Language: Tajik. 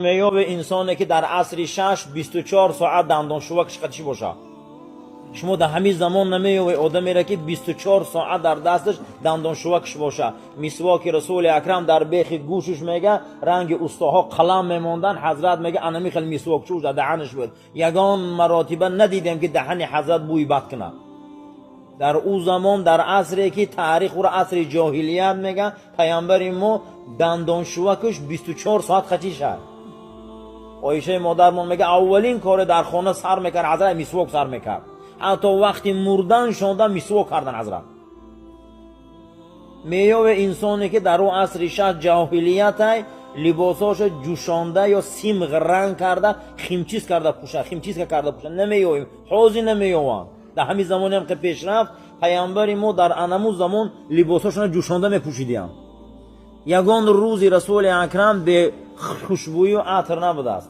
Меёбе инсоне, ки дар асри шаш 24 соат дандоншувакш қатишӣ бошад. Шумо дар ҳамин замон намеёбед одамере, ки 24 соат дар дасташ дандоншувакш бошад. Мисвоки Расули Акрам дар бехи гӯшаш, мега, ранги устоҳо қалам мемонданд. Ҳазрат, мега, анами хел мисвокчӯш дар даҳанаш буд. Ягон маротиба надидем, ки даҳани ҳазрат бӯи бад кунад. Дар ӯ замон, дар асре, ки таърих ӯро асри ҷоҳилият мега, паямбари мо дандоншувакш 24 соат қатишад. Оишаи модармон мега, аввалин коре дар хона сар мекард, ҳазрат мисвок сар мекард. Ҳатто вақти мурдан шонда мисвок кардан ҳазрат. Меёве инсоне, ки дар ӯ асри шаш ҷоҳилиятай либосҳошо ҷӯшонда ё симғ ранг карда, химчиз карда пӯша, химчистка карда пӯша, намеёвем, ҳозир намеёванд. Дар ҳамин замоне ҳам ки пешрафт, паямбари мо дар анаму замон либосҳошона ҷӯшонда мепӯшидиям. Ягон рӯзи Расули Акрам бе хушбӯю атр набудааст.